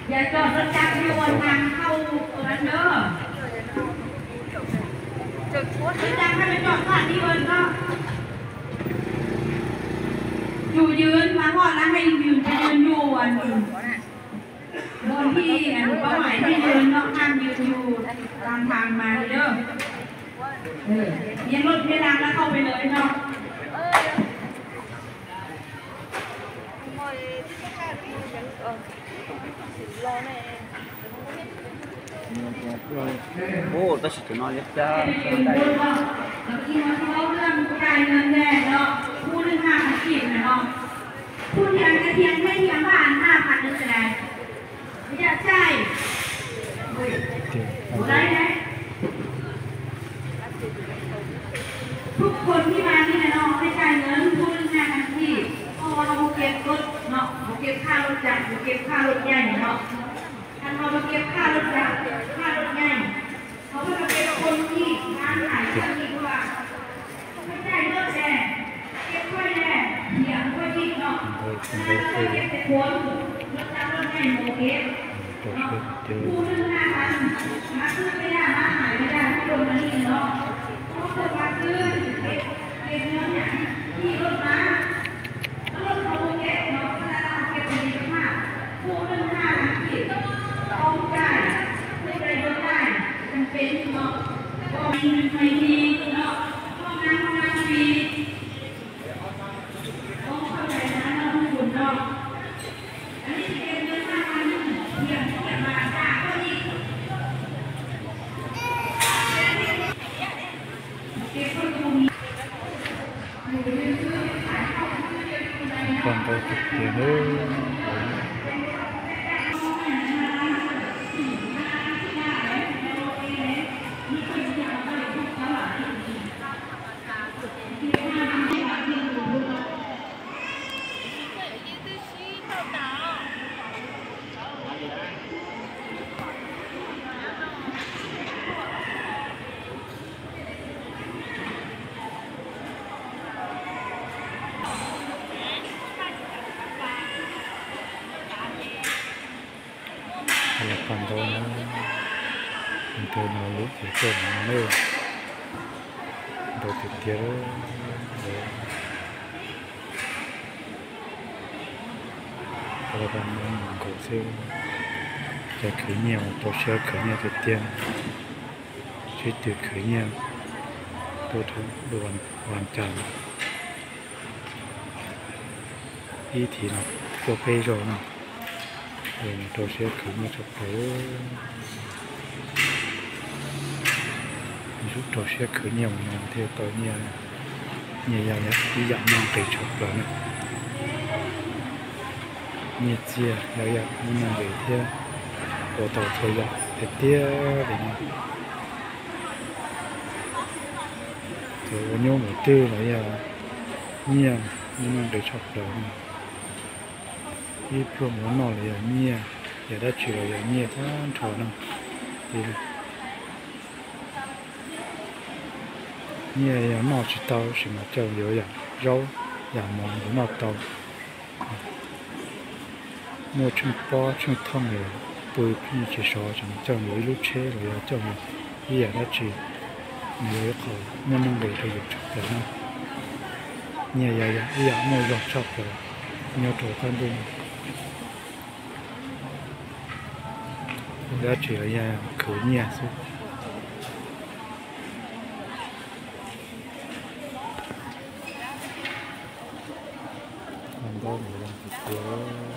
อย่าจอดรถจักรอยู่บนทางเข้าตรงนั้นเด้อ รถจักรให้ไปจอดสถานีอื่นก็ อยู่ยืนมาฮอดแล้วให้ยืนไปยืนอยู่อันบนที่อันเป้าหมายที่ยืนเนาะ ห้ามยืนอยู่ตามทางมาเด้อ เออ เลี้ยงรถเลี้ยงรางแล้วเข้าไปเลยเนาะ Ua tab sis cov no liab plag. เมื่อกี้มาที่เขาเรื่องจ่ายเงินแน่เนาะ คู่หนึ่งห้าพันกีบนะเนาะ คุณยังกระเทียมให้เทียมบ้านห้าพันหรือจะไง ไม่อยากจ่าย ได้ไหม ทุกคนที่มานี่นะเนาะ ไม่จ่ายเงินคู่หนึ่งห้าพันกีบ เพราะว่าเราบ่เก็บรถเนาะ บ่เก็บค่ารถจักร บ่เก็บค่ารถใหญ่เนาะ คันเราบ่เก็บค่ารถจักร ค่ารถใหญ่ เขาก็จะเป็นคนที่ร้านขายเครื่องนี้เพราะว่า ไม่ใช่เลือกแดง เก็บถ้วยแดง เสียงถ้วยอีกเนาะ ถ้าเราเก็บแต่คน รถจักรรถใหญ่โมเก็บเนาะ คู่หนึ่งห้าพัน มาซื้อไม่ได้ มาขายไม่ได้ ทุกคนมานี่เนาะ เพราะคนมาซื้อ เก็บเก็บเงินเนี่ยที่รถมา Tham quan ntau tiag tiag nawb. Tham quan ntau na, ntau no lub tiag tiag no na, ntau tiag tiag. Tham quan no nkaus xwb, cov khwv nyiaj rau siab khwv nyiaj tiag tiag, sib tw khwv nyiaj tuaj rau vaj cas. Ib thiv no tuaj peb zaug no, rau siab khwv nyiaj tshaj plaws. Rau siab khwv nyiaj mus no thiaj tau nyiaj, nyiaj yog ib yam muaj nqis tshaj plaws na. Nyiaj txiaj yog ib yam muaj nqis thiab, ua tau txhua yam tiag tiag li no. Txawm ua nyuj mus twg los yog nyiaj muaj nqis tshaj plaws na. Ib pluag mus noj los yog nyiaj, yam dab tsi los yog nyiaj tag nrho na. Nyiaj yog noj tsis tau tab sis mas coj yuav yam zaub yam mov yuav noj tau. Muaj tsheej pob tsheej thooj los pw pheej tsis sov ces coj yuav ib lub tsheb los yog coj yuav ib yam dab tsi, nws yog ib qho muaj nuj nqis rau yus tshaj plaws na. Nyiaj yog ib yam muaj zog tshaj plaws nyob rau qab ntuj. Dab tsi los yog khwv nyiaj xwb. Ntau ntau ntau tiag tiag.